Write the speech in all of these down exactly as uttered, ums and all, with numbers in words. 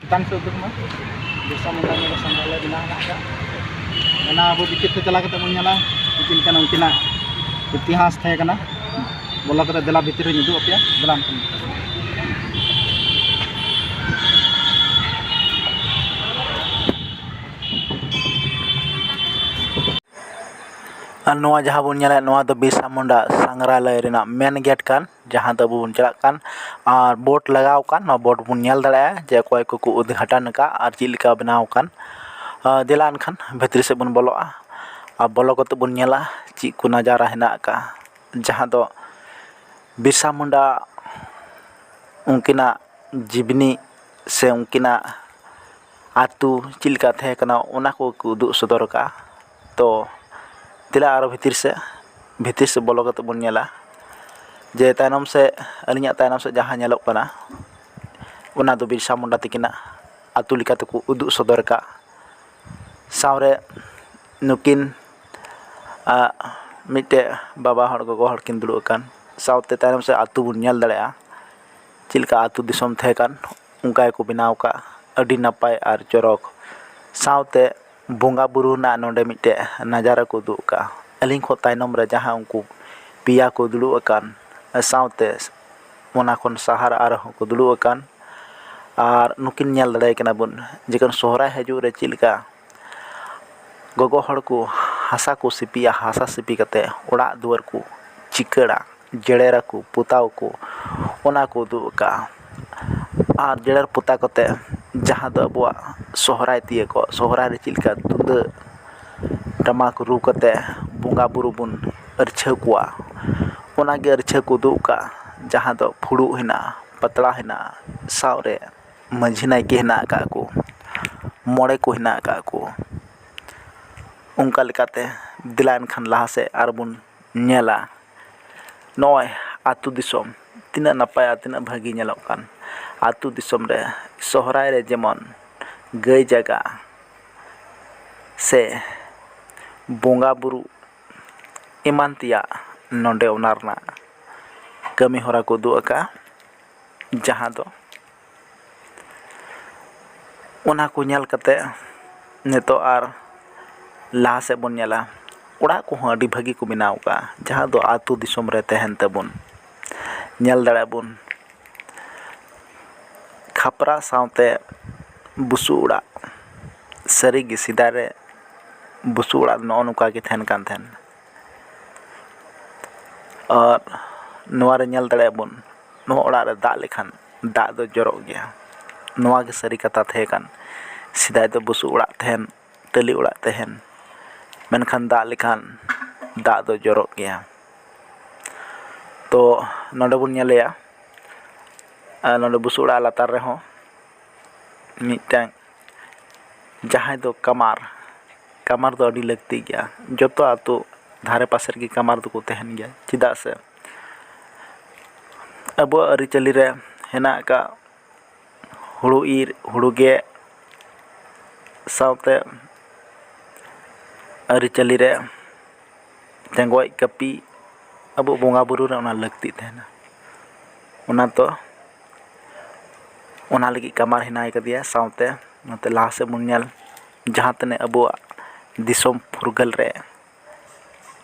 ᱪᱮᱛᱟᱱ ᱥᱮᱫ ᱩᱫᱩᱜ ᱢᱟ᱾ ᱵᱤᱨᱥᱟ ᱢᱩᱱᱰᱟ ᱱᱚᱰᱮ ᱥᱟᱸᱜᱷᱟᱨ ᱞᱮ ᱵᱮᱱᱟᱣ ᱦᱮᱱᱟᱜ ᱟᱠᱟᱫ᱾ ᱚᱱᱟ ᱟᱵᱚ ᱵᱷᱤᱛᱤᱨ ᱛᱮ ᱪᱟᱞᱟᱣ ᱠᱟᱛᱮ ᱵᱚᱱ ᱧᱮᱞᱟ ᱪᱮᱫ ᱞᱮᱠᱟᱱ ᱩᱱᱠᱤᱱᱟᱜ ᱤᱛᱤᱦᱟᱥ ᱛᱟᱦᱮᱸ ᱠᱟᱱᱟ᱾ ᱵᱚᱞᱚ ᱠᱟᱛᱮ ᱫᱮᱞᱟ ᱵᱷᱤᱛᱤᱨ ᱨᱤᱧ ᱩᱫᱩᱜ ᱟᱯᱮᱭᱟ, ᱫᱮᱞᱟ ᱮᱱᱠᱷᱟᱱ᱾ ᱟᱨ ᱱᱚᱣᱟ ᱡᱟᱦᱟᱸ ᱵᱚᱱ ᱧᱮᱞᱮᱫ, ᱱᱚᱣᱟ ᱫᱚ ᱵᱤᱨᱥᱟ ᱢᱩᱱᱰᱟ ᱥᱟᱝᱜᱽᱨᱟᱞᱚᱭ ᱨᱮᱱᱟᱜ ᱢᱮᱱ ᱜᱮᱴ ᱠᱟᱱ, ᱡᱟᱦᱟᱸ ᱫᱚ ᱟᱵᱚ ᱵᱚᱱ ᱪᱟᱞᱟᱜ ᱠᱟᱱ᱾ ᱟᱨ ᱵᱳᱨᱰ ᱞᱟᱜᱟᱣ ᱟᱠᱟᱱ, ᱱᱚᱣᱟ ᱵᱳᱨᱰ ᱵᱚᱱ ᱧᱮᱞ ᱫᱟᱲᱮᱭᱟᱜᱼᱟ ᱡᱮ ᱚᱠᱚᱭ ᱠᱚᱠᱚ ᱩᱫᱽᱜᱷᱟᱴᱚᱱ ᱟᱠᱟᱫ ᱟᱨ ᱪᱮᱫ ᱞᱮᱠᱟ ᱵᱮᱱᱟᱣ ᱟᱠᱟᱱ᱾ ᱟᱨ ᱫᱮᱞᱟ ᱮᱱᱠᱷᱟᱱ ᱵᱷᱤᱛᱨᱤ ᱥᱮᱫ ᱵᱚᱱ ᱵᱚᱞᱚᱜᱼᱟ᱾ ᱟᱨ ᱵᱚᱞᱚ ᱠᱟᱛᱮ ᱵᱚᱱ ᱧᱮᱞᱟ ᱪᱮᱫ ᱠᱚ ᱱᱟᱡᱟᱨᱟ ᱦᱮᱱᱟᱜ ᱟᱠᱟᱫᱼᱟ, ᱡᱟᱦᱟᱸ ᱫᱚ ᱵᱤᱨᱥᱟ ᱢᱩᱱᱰᱟ ᱩᱱᱠᱤᱱᱟᱜ ᱡᱤᱵᱽᱱᱤ ᱥᱮ ᱩᱱᱠᱤᱱᱟᱜ ᱟᱹᱛᱩ ᱪᱮᱫ ᱞᱮᱠᱟ ᱛᱟᱦᱮᱸ ᱠᱟᱱᱟ, ᱚᱱᱟ ᱠᱚ ᱠᱚ ᱩᱫᱩᱜ ᱥᱚᱫᱚᱨ ᱟᱠᱟᱫᱼᱟ᱾ ᱛᱚ ᱫᱮᱞᱟ ᱟᱨᱚ ᱵᱷᱤᱛᱤᱨ ᱥᱮᱫ, ᱵᱷᱤᱛᱤᱨ ᱥᱮᱫ ᱵᱚᱞᱚ ᱠᱟᱛᱮ ᱵᱚᱱ ᱧᱮᱞᱟ ᱡᱮ ᱛᱟᱭᱱᱚᱢ ᱥᱮᱫ, ᱟᱹᱞᱤᱧᱟᱜ ᱛᱟᱭᱱᱚᱢ ᱥᱮᱫ ᱡᱟᱦᱟᱸ ᱧᱮᱞᱚᱜ ᱠᱟᱱᱟ, ᱚᱱᱟ ᱫᱚ ᱵᱤᱨᱥᱟ ᱢᱩᱱᱰᱟ ᱛᱟᱹᱠᱤᱱᱟᱜ ᱟᱹᱛᱩ ᱞᱮᱠᱟ ᱛᱮᱠᱚ ᱩᱫᱩᱜ ᱥᱚᱫᱚᱨ ᱟᱠᱟᱫ᱾ ᱥᱟᱶᱨᱮ ᱱᱩᱠᱤᱱ, ᱟᱜ, ᱢᱤᱫᱴᱮᱡ ᱵᱟᱵᱟ ᱦᱚᱲ, ᱜᱚᱜᱚ ᱦᱚᱲ ᱠᱤᱱ ᱫᱩᱲᱩᱵ ᱟᱠᱟᱱ᱾ ᱥᱟᱶᱛᱮ ᱛᱟᱭᱱᱚᱢ ᱥᱮᱫ ᱟᱹᱛᱩ ᱵᱚᱱ ᱧᱮᱞ ᱫᱟᱲᱮᱭᱟᱜᱼᱟ, ᱪᱮᱫ ᱞᱮᱠᱟ ᱟᱹᱛᱩ ᱫᱤᱥᱚᱢ ᱛᱟᱦᱮᱸ ᱠᱟᱱ, ᱚᱱᱠᱟ ᱜᱮᱠᱚ ᱵᱮᱱᱟᱣ ᱟᱠᱟᱫ, ᱟᱹᱰᱤ ᱱᱟᱯᱟᱭ ᱟᱨ ᱪᱚᱨᱚᱠ᱾ ᱥᱟᱶᱛᱮ ᱵᱚᱸᱜᱟ ᱵᱩᱨᱩ ᱨᱮᱱᱟᱜ ᱱᱚᱰᱮ ᱢᱤᱫᱴᱮᱡ ᱱᱟᱡᱟᱨᱟ ᱠᱚ ᱩᱫᱩᱜ ᱟᱠᱟᱫᱼᱟ᱾ ᱟᱹᱞᱤᱧ ᱠᱷᱚᱱ ᱛᱟᱭᱱᱚᱢ ᱨᱮ ᱡᱟᱦᱟᱸ ᱩᱱᱠᱩ ᱯᱮᱭᱟ ᱠᱚ ᱫᱩᱲᱩᱵ ᱟᱠᱟᱱ, ᱥᱟᱶᱛᱮ ᱚᱱᱟ ᱠᱷᱚᱱ ᱥᱟᱦᱟ ᱨᱮ ᱟᱨᱦᱚᱸ ᱠᱚ ᱫᱩᱲᱩᱵ ᱟᱠᱟᱱ, ᱟᱨ ᱱᱩᱠᱤᱱ ᱧᱮᱞ ᱫᱟᱲᱮᱭᱟᱠᱤᱱᱟ ᱵᱚᱱ ᱡᱚᱠᱷᱚᱱ ᱥᱚᱦᱨᱟᱭ ᱦᱤᱡᱩᱜ ᱨᱮ ᱪᱮᱫ ᱞᱮᱠᱟ ᱜᱚᱜᱚ ᱦᱚᱲ ᱠᱚ ᱦᱟᱥᱟ ᱠᱚ ᱥᱤᱯᱤᱭᱟ, ᱦᱟᱥᱟ ᱥᱤᱯᱤ ᱠᱟᱛᱮ ᱚᱲᱟᱜ ᱫᱩᱣᱟᱹᱨ ᱠᱚ ᱪᱤᱠᱟᱹᱲᱟ, ᱡᱮᱨᱮᱲᱟᱠᱚ, ᱯᱚᱛᱟᱣ ᱠᱚ, ᱚᱱᱟ ᱠᱚ ᱩᱫᱩᱜ ᱟᱠᱟᱫᱼᱟ᱾ ᱟᱨ ᱡᱮᱨᱮᱲ ᱯᱚᱛᱟᱣ ᱠᱟᱛᱮ ᱡᱟᱦᱟᱸ ᱫᱚ ᱟᱵᱚᱣᱟᱜ ᱥᱚᱦᱨᱟᱭ ᱛᱤᱭᱟᱹᱜᱚᱜ, ᱥᱚᱦᱨᱟᱭ ᱨᱮ ᱪᱮᱫ ᱞᱮᱠᱟ ᱛᱩᱢᱫᱟᱹᱜ ᱴᱟᱢᱟᱠ ᱨᱩ ᱠᱟᱛᱮ ᱵᱚᱸᱜᱟ ᱵᱩᱨᱩ ᱵᱚᱱ ᱟᱹᱨᱪᱷᱟᱹᱣ ᱠᱚᱣᱟ, ᱚᱱᱟᱜᱮ ᱟᱹᱨᱪᱷᱟᱹᱣ ᱠᱚ ᱩᱫᱩᱜ ᱟᱠᱟᱫᱼᱟ᱾ ᱡᱟᱦᱟᱸ ᱫᱚ ᱯᱷᱩᱲᱩᱜ ᱦᱮᱱᱟᱜᱼᱟ, ᱯᱟᱛᱲᱟ ᱦᱮᱱᱟᱜᱼᱟ, ᱥᱟᱶᱨᱮ ᱢᱟᱹᱡᱷᱤ ᱱᱟᱭᱠᱮ ᱦᱮᱱᱟᱜ ᱟᱠᱟᱫ ᱠᱚ, ᱢᱚᱬᱮ ᱠᱚ ᱦᱮᱱᱟᱜ ᱟᱠᱟᱫ ᱠᱚ᱾ ᱚᱱᱠᱟ ᱞᱮᱠᱟᱛᱮ ᱫᱮᱞᱟ ᱮᱱᱠᱷᱟᱱ ᱞᱟᱦᱟ ᱥᱮᱫ ᱟᱨᱵᱚᱱ ᱧᱮᱞᱟ᱾ ᱱᱚᱜᱼᱚᱭ ᱟᱹᱛᱩ ᱫᱤᱥᱚᱢ ᱛᱤᱱᱟᱹᱜ ᱱᱟᱯᱟᱭ ᱟᱨ ᱛᱤᱱᱟᱹᱜ ᱵᱷᱟᱹᱜᱤ ᱧᱮᱞᱚᱜ ᱠᱟᱱ᱾ ᱟᱹᱛᱩ ᱫᱤᱥᱚᱢ ᱨᱮ ᱥᱚᱦᱨᱟᱭ ᱨᱮ ᱡᱮᱢᱚᱱ ᱜᱟᱹᱭ ᱡᱟᱜᱟ ᱥᱮ ᱵᱚᱸᱜᱟ ᱵᱩᱨᱩ ᱮᱢᱟᱱ ᱛᱮᱭᱟᱜ ᱱᱚᱰᱮ ᱚᱱᱟ ᱨᱮᱱᱟᱜ ᱠᱟᱹᱢᱤ ᱦᱚᱨᱟ ᱠᱚ ᱩᱫᱩᱜ ᱟᱠᱟᱫᱼᱟ, ᱡᱟᱦᱟᱸ ᱫᱚ ᱚᱱᱟ ᱠᱚ ᱧᱮᱞ ᱠᱟᱛᱮ ᱱᱤᱛᱚᱜ ᱟᱨ ᱞᱟᱦᱟ ᱥᱮᱫ ᱵᱚᱱ ᱧᱮᱞᱟ, ᱚᱲᱟᱜ ᱠᱚᱦᱚᱸ ᱟᱹᱰᱤ ᱵᱷᱟᱹᱜᱤ ᱠᱚ ᱵᱮᱱᱟᱣ ᱟᱠᱟᱫᱼᱟ, ᱡᱟᱦᱟᱸ ᱫᱚ ᱟᱹᱛᱩ ᱫᱤᱥᱚᱢ ᱨᱮ ᱛᱟᱦᱮᱱ ᱛᱟᱵᱚᱱ᱾ ᱧᱮᱞ ᱫᱟᱲᱮᱭᱟᱜ ᱵᱚᱱ ᱠᱷᱟᱯᱨᱟ ᱥᱟᱶᱛᱮ ᱵᱩᱥᱩᱵ ᱚᱲᱟᱜ᱾ ᱥᱟᱹᱨᱤᱜᱮ ᱥᱮᱫᱟᱭ ᱨᱮ ᱵᱩᱥᱩᱵ ᱚᱲᱟᱜ ᱱᱚᱜᱼᱚ ᱱᱚᱝᱠᱟ ᱜᱮ ᱛᱟᱦᱮᱱ ᱠᱟᱱ ᱛᱟᱦᱮᱱ᱾ ᱟᱨ ᱱᱚᱣᱟ ᱨᱮ ᱧᱮᱞ ᱫᱟᱲᱮᱭᱟᱜ ᱵᱚᱱ, ᱱᱚᱣᱟ ᱚᱲᱟᱜ ᱨᱮ ᱫᱟᱜ ᱞᱮᱠᱷᱟᱱ ᱫᱟᱜ ᱫᱚ ᱡᱚᱨᱚᱜ ᱜᱮᱭᱟ᱾ ᱱᱚᱣᱟ ᱜᱮ ᱥᱟᱹᱨᱤ ᱠᱟᱛᱷᱟ ᱛᱟᱦᱮᱸ ᱠᱟᱱ᱾ ᱥᱮᱫᱟᱭ ᱫᱚ ᱵᱩᱥᱩᱵ ᱚᱲᱟᱜ ᱛᱟᱦᱮᱱ, ᱴᱟᱹᱞᱤ ᱚᱲᱟᱜ ᱛᱟᱦᱮᱱ, ᱢᱮᱱᱠᱷᱟᱱ ᱫᱟᱜ ᱞᱮᱠᱷᱟᱱ ᱫᱟᱜ ᱫᱚ ᱡᱚᱨᱚᱜ ᱜᱮᱭᱟ᱾ ᱛᱚ ᱱᱚᱰᱮ ᱵᱚᱱ ᱧᱮᱞᱮᱭᱟ, ᱟᱨ ᱱᱚᱰᱮ ᱵᱩᱥᱩᱵ ᱚᱲᱟᱜ ᱞᱟᱛᱟᱨ ᱨᱮᱦᱚᱸ ᱢᱤᱫᱴᱟᱝ ᱡᱟᱦᱟᱸᱭ ᱫᱚ ᱠᱟᱢᱟᱨ, ᱠᱟᱢᱟᱨ ᱫᱚ ᱟᱹᱰᱤ ᱞᱟᱹᱠᱛᱤ ᱜᱮᱭᱟ᱾ ᱡᱚᱛᱚ ᱟᱹᱛᱩ ᱫᱷᱟᱨᱮ ᱯᱟᱥᱮ ᱨᱮᱜᱮ ᱠᱟᱢᱟᱨ ᱫᱚᱠᱚ ᱛᱟᱦᱮᱱ ᱜᱮᱭᱟ, ᱪᱮᱫᱟᱜ ᱥᱮ ᱟᱵᱚᱣᱟᱜ ᱟᱹᱨᱤᱪᱟᱹᱞᱤ ᱨᱮ ᱦᱮᱱᱟᱜ ᱟᱠᱟᱫ ᱦᱩᱲᱩ ᱤᱨ, ᱦᱩᱲᱩ ᱜᱮᱫ ᱥᱟᱶᱛᱮ ᱟᱹᱨᱤᱪᱟᱹᱞᱤ ᱨᱮ ᱴᱮᱸᱜᱚᱡ ᱠᱟᱹᱯᱤ ᱟᱵᱚ ᱵᱚᱸᱜᱟ ᱵᱩᱨᱩ ᱨᱮ ᱚᱱᱟ ᱞᱟᱹᱠᱛᱤᱜ ᱛᱟᱦᱮᱱᱟ᱾ ᱚᱱᱟ ᱛᱚ, ᱚᱱᱟ ᱞᱟᱹᱜᱤᱫ ᱠᱟᱢᱟᱨ ᱦᱮᱱᱟᱭ ᱠᱟᱫᱮᱭᱟ᱾ ᱥᱟᱶᱛᱮ ᱱᱚᱛᱮ ᱞᱟᱦᱟ ᱥᱮᱫ ᱵᱚᱱ ᱧᱮᱞ, ᱡᱟᱦᱟᱸ ᱛᱤᱱᱟᱹᱜ ᱟᱵᱚᱣᱟᱜ ᱫᱤᱥᱚᱢ ᱯᱷᱩᱨᱜᱟᱹᱞ ᱨᱮ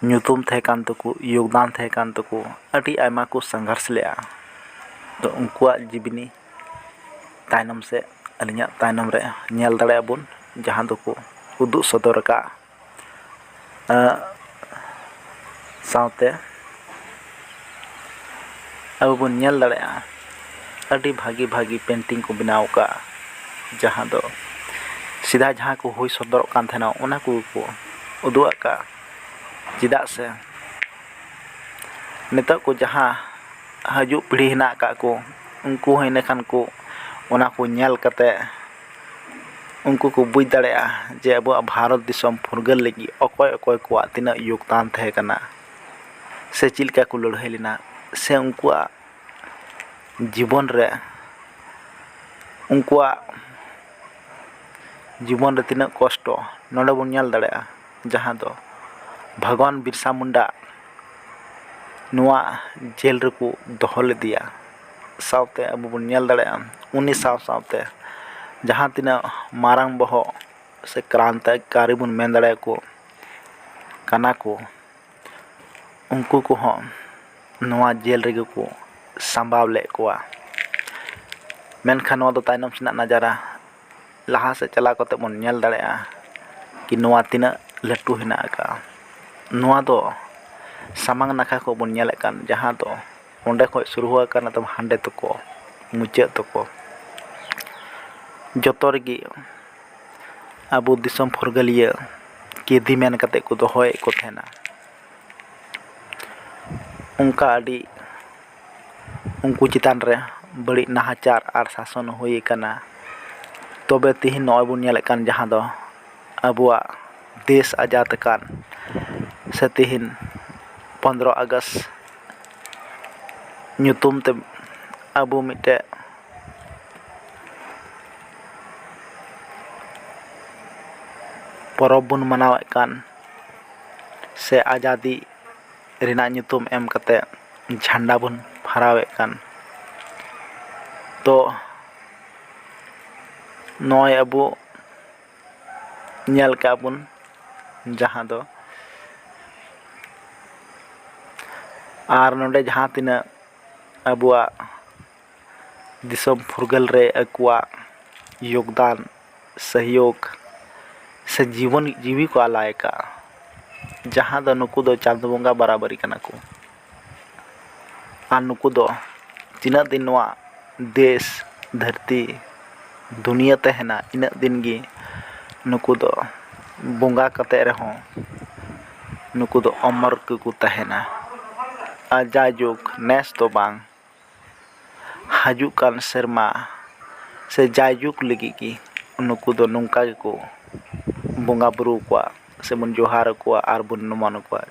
ᱧᱩᱛᱩᱢ ᱛᱟᱦᱮᱸ ᱠᱟᱱ ᱛᱟᱠᱚ, ᱭᱳᱜᱽᱫᱟᱱ ᱛᱟᱦᱮᱸ ᱠᱟᱱ ᱛᱟᱠᱚ, ᱟᱹᱰᱤ ᱟᱭᱢᱟ ᱠᱚ ᱥᱚᱝᱜᱷᱟᱨᱥ ᱞᱮᱫᱼᱟ᱾ ᱛᱚ ᱩᱱᱠᱩᱣᱟᱜ ᱡᱤᱵᱽᱱᱤ ᱛᱟᱭᱱᱚᱢ ᱥᱮᱫ, ᱟᱹᱞᱤᱧᱟᱜ ᱛᱟᱭᱱᱚᱢ ᱨᱮ ᱧᱮᱞ ᱫᱟᱲᱮᱭᱟᱜ ᱵᱚᱱ, ᱡᱟᱦᱟᱸ ᱫᱚᱠᱚ ᱩᱫᱩᱜ ᱥᱚᱫᱚᱨ ᱟᱠᱟᱫ᱾ ᱟᱸ, ᱥᱟᱶᱛᱮ ᱟᱵᱚ ᱵᱚᱱ ᱧᱮᱞ ᱫᱟᱲᱮᱭᱟᱜᱼᱟ, ᱟᱹᱰᱤ ᱵᱷᱟᱹᱜᱤ ᱵᱷᱟᱹᱜᱤ ᱯᱮᱱᱴᱤᱝ ᱠᱚ ᱵᱮᱱᱟᱣ ᱟᱠᱟᱫᱼᱟ, ᱡᱟᱦᱟᱸ ᱫᱚ ᱥᱮᱫᱟᱭ ᱡᱟᱦᱟᱸ ᱠᱚ ᱦᱩᱭ ᱥᱚᱫᱚᱨᱚᱜ ᱠᱟᱱ ᱛᱟᱦᱮᱱᱟ, ᱚᱱᱟ ᱠᱚᱜᱮ ᱠᱚ ᱩᱫᱩᱜ ᱟᱠᱟᱫᱼᱟ᱾ ᱪᱮᱫᱟᱜ ᱥᱮ ᱱᱤᱛᱚᱜ ᱠᱚ ᱡᱟᱦᱟᱸ ᱦᱤᱡᱩᱜ ᱯᱤᱲᱦᱤ ᱦᱮᱱᱟᱜ ᱟᱠᱟᱫ ᱠᱚ, ᱩᱱᱠᱩ ᱦᱚᱸ ᱤᱱᱟᱹ ᱠᱷᱟᱱ ᱠᱚ ᱚᱱᱟ ᱠᱚ ᱧᱮᱞ ᱠᱟᱛᱮ ᱩᱱᱠᱩ ᱠᱚ ᱵᱩᱡᱽ ᱫᱟᱲᱮᱭᱟᱜᱼᱟ ᱡᱮ ᱟᱵᱚᱣᱟᱜ ᱵᱷᱟᱨᱚᱛ ᱫᱤᱥᱚᱢ ᱯᱷᱩᱨᱜᱟᱹᱞ ᱞᱟᱹᱜᱤᱫ ᱚᱠᱚᱭ ᱚᱠᱚᱭ ᱠᱚᱣᱟᱜ ᱛᱤᱱᱟᱹᱜ ᱭᱳᱜᱽᱫᱟᱱ ᱛᱟᱦᱮᱸ ᱠᱟᱱᱟ, ᱥᱮ ᱪᱮᱫ ᱞᱮᱠᱟ ᱠᱚ ᱞᱟᱹᱲᱦᱟᱹᱭ ᱞᱮᱱᱟ, ᱥᱮ ᱩᱱᱠᱩᱣᱟᱜ ᱡᱤᱵᱚᱱ ᱨᱮ, ᱩᱱᱠᱩᱣᱟᱜ ᱡᱤᱵᱚᱱ ᱨᱮ ᱛᱤᱱᱟᱹᱜ ᱠᱚᱥᱴᱚ, ᱱᱚᱰᱮ ᱵᱚᱱ ᱧᱮᱞ ᱫᱟᱲᱮᱭᱟᱜᱼᱟ, ᱡᱟᱦᱟᱸ ᱫᱚ ᱵᱷᱟᱜᱽᱣᱟᱱ ᱵᱤᱨᱥᱟ ᱢᱩᱱᱰᱟ ᱱᱚᱣᱟ ᱡᱮᱞ ᱨᱮᱠᱚ ᱫᱚᱦᱚ ᱞᱮᱫᱮᱭᱟ᱾ ᱥᱟᱶᱛᱮ ᱟᱵᱚ ᱵᱚᱱ ᱧᱮᱞ ᱫᱟᱲᱮᱭᱟᱜᱼᱟ, ᱩᱱᱤ ᱥᱟᱶ ᱥᱟᱶᱛᱮ ᱡᱟᱦᱟᱸ ᱛᱤᱱᱟᱹᱜ ᱢᱟᱨᱟᱝ ᱵᱚᱦᱚᱜ ᱥᱮ ᱠᱨᱟᱱᱛᱤᱠᱟᱨᱤ ᱵᱚᱱ ᱢᱮᱱ ᱫᱟᱲᱮᱭᱟᱠᱚ ᱠᱟᱱᱟ ᱠᱚ, ᱩᱱᱠᱩ ᱠᱚᱦᱚᱸ ᱱᱚᱣᱟ ᱡᱮᱞ ᱨᱮᱜᱮ ᱠᱚ ᱥᱟᱢᱵᱟᱣ ᱞᱮᱫ ᱠᱚᱣᱟ᱾ ᱢᱮᱱᱠᱷᱟᱱ ᱱᱚᱣᱟ ᱫᱚ ᱛᱟᱭᱱᱚᱢ ᱥᱮᱱᱟᱜ ᱱᱟᱡᱟᱨᱟ᱾ ᱞᱟᱦᱟ ᱥᱮᱫ ᱪᱟᱞᱟᱣ ᱠᱟᱛᱮ ᱵᱚᱱ ᱧᱮᱞ ᱫᱟᱲᱮᱭᱟᱜᱼᱟ ᱠᱤ ᱱᱚᱣᱟ ᱛᱤᱱᱟᱹᱜ ᱞᱟᱹᱴᱩ ᱦᱮᱱᱟᱜ ᱟᱠᱟᱫᱼᱟ᱾ ᱱᱚᱣᱟ ᱫᱚ ᱥᱟᱢᱟᱝ ᱱᱟᱠᱷᱟ ᱠᱷᱚᱱ ᱵᱚᱱ ᱧᱮᱞᱮᱫ ᱠᱟᱱ, ᱡᱟᱦᱟᱸ ᱫᱚ ᱚᱸᱰᱮ ᱠᱷᱚᱱ ᱥᱩᱨᱩ ᱟᱠᱟᱱᱟ, ᱛᱟᱵᱚᱱ ᱦᱟᱸᱰᱮ ᱛᱟᱠᱚ, ᱢᱩᱪᱟᱹᱫ ᱛᱟᱠᱚ᱾ ᱡᱚᱛᱚ ᱨᱮᱜᱮ ᱟᱵᱚ ᱫᱤᱥᱚᱢ ᱯᱷᱩᱨᱜᱟᱹᱞᱤᱭᱟᱹ ᱠᱮᱫᱤ ᱢᱮᱱ ᱠᱟᱛᱮ ᱠᱚ ᱫᱚᱦᱚᱭᱮᱫ ᱠᱚ ᱛᱟᱦᱮᱱᱟ᱾ ᱚᱱᱠᱟ ᱟᱹᱰᱤ ᱩᱱᱠᱩ ᱪᱮᱛᱟᱱ ᱨᱮ ᱵᱟᱹᱲᱤᱡ ᱱᱟᱦᱟᱪᱟᱨ ᱟᱨ ᱥᱟᱥᱚᱱ ᱦᱩᱭ ᱟᱠᱟᱱᱟ᱾ ᱛᱚᱵᱮ ᱛᱤᱦᱤᱧ ᱱᱚᱜᱼᱚᱭ ᱵᱚᱱ ᱧᱮᱞᱮᱫ ᱠᱟᱱ, ᱡᱟᱦᱟᱸ ᱫᱚ ᱟᱵᱚᱣᱟᱜ ᱫᱮᱥ ᱟᱡᱟᱫ ᱟᱠᱟᱱ, ᱥᱮ ᱛᱤᱦᱤᱧ ᱯᱚᱱᱫᱽᱨᱚ ᱟᱜᱚᱥᱴ ᱧᱩᱛᱩᱢ ᱛᱮ ᱟᱵᱚ ᱢᱤᱫᱴᱮᱡ ᱯᱚᱨᱚᱵᱽ ᱵᱚᱱ ᱢᱟᱱᱟᱣᱮᱫ ᱠᱟᱱ, ᱥᱮ ᱟᱡᱟᱫᱤ ᱨᱮᱱᱟᱜ ᱧᱩᱛᱩᱢ ᱮᱢ ᱠᱟᱛᱮ ᱡᱷᱟᱱᱰᱟ ᱵᱚᱱ ᱯᱷᱟᱨᱟᱣᱮᱫ ᱠᱟᱱ, ᱛᱚ ᱱᱚᱜᱼᱚᱭ ᱟᱵᱚ ᱧᱮᱞ ᱠᱟᱜ ᱵᱚᱱ, ᱡᱟᱦᱟᱸ ᱫᱚ ᱟᱨ ᱱᱚᱰᱮ ᱡᱟᱦᱟᱸ ᱛᱤᱱᱟᱹᱜ ᱟᱵᱚᱣᱟᱜ ᱫᱤᱥᱚᱢ ᱯᱷᱩᱨᱜᱟᱹᱞ ᱨᱮ ᱟᱠᱚᱣᱟᱜ ᱭᱳᱜᱽᱫᱟᱱ, ᱥᱚᱦᱭᱳᱜᱽ ᱥᱮ ᱡᱤᱵᱚᱱ ᱡᱤᱣᱤ ᱠᱚ ᱟᱞᱟᱭ ᱟᱠᱟᱫᱼᱟ, ᱡᱟᱦᱟᱸ ᱫᱚ ᱱᱩᱠᱩ ᱫᱚ ᱪᱟᱸᱫᱚ ᱵᱚᱸᱜᱟ ᱵᱟᱨᱟᱵᱟᱹᱨᱤ ᱠᱟᱱᱟ ᱠᱚ᱾ ᱟᱨ ᱱᱩᱠᱩ ᱫᱚ ᱛᱤᱱᱟᱹᱜ ᱫᱤᱱ ᱱᱚᱣᱟ ᱫᱮᱥ, ᱫᱷᱟᱹᱨᱛᱤ, ᱫᱩᱱᱤᱭᱟᱹ ᱛᱟᱦᱮᱱᱟ, ᱤᱱᱟᱹᱜ ᱫᱤᱱ ᱜᱮ ᱱᱩᱠᱩ ᱫᱚ ᱵᱚᱸᱜᱟ ᱠᱟᱛᱮ ᱨᱮᱦᱚᱸ ᱱᱩᱠᱩ ᱫᱚ ᱚᱢᱚᱨ ᱜᱮᱠᱚ ᱛᱟᱦᱮᱱᱟ᱾ ᱟᱨ ᱡᱟᱭᱡᱩᱜᱽ, ᱱᱮᱥ ᱫᱚ ᱵᱟᱝ, ᱦᱤᱡᱩᱜ ᱠᱟᱱ ᱥᱮᱨᱢᱟ ᱥᱮ ᱡᱟᱭᱡᱩᱜᱽ ᱞᱟᱹᱜᱤᱫ ᱜᱮ ᱱᱩᱠᱩ ᱫᱚ ᱱᱚᱝᱠᱟ ᱜᱮᱠᱚ ᱵᱚᱸᱜᱟ ᱵᱩᱨᱩ ᱟᱠᱚᱣᱟ, ᱥᱮᱵᱚᱱ ᱡᱚᱦᱟᱨ ᱟᱠᱚᱣᱟ ᱟᱨ ᱵᱚᱱ ᱱᱚᱢᱚᱱ ᱟᱠᱚᱣᱟ᱾